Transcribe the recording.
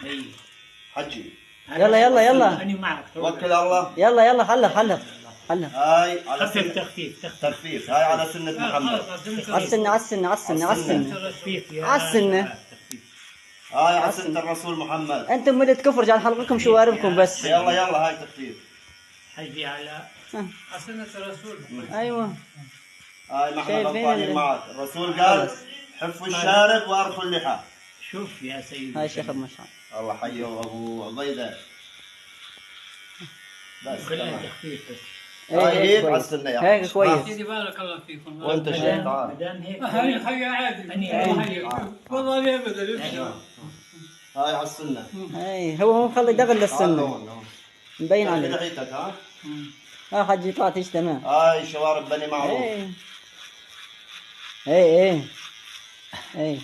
هي. حجي. يلا يلا يلا. أنا معك. توكل على الله. يلا يلا، حلق حلق حلق. هاي على خفف سنة. تخفيف تخفيف. تخفيف، هاي على سنة محمد. على السنة، على السنة، على السنة، على السنة. تخفيف يا على السنة. تخفيف. هاي على سنة الرسول محمد. انتم ملة كفر، جعل حلقكم شواربكم بس. يلا يلا، هاي تخفيف. حجي على على سنة الرسول. ايوه. هاي ما احنا شايفين غلطانين معك، الرسول قال حفوا الشارب وارخوا اللحى. شوف يا سيدي. هاي الشيخ ابو مشعل. الله حيه ابو عبيده. بس خليها تمام. تخفيف بس. هاي إيه، هيك على كويس. السنة يا هيك حج. كويس. سيدي بارك الله فيكم. وانت شيخ تعال. ما دام هيك هاي حي عادي. أني- والله لا ابدا. هاي على السنة. اي هو مو مخلي دغل تعال للسنة. هون، هون. مبين خلي عليه. لحيتك ها. ها حجي طلعت ايش تمام. هاي شوارب بني معروف. ايه ايه ايه ايه.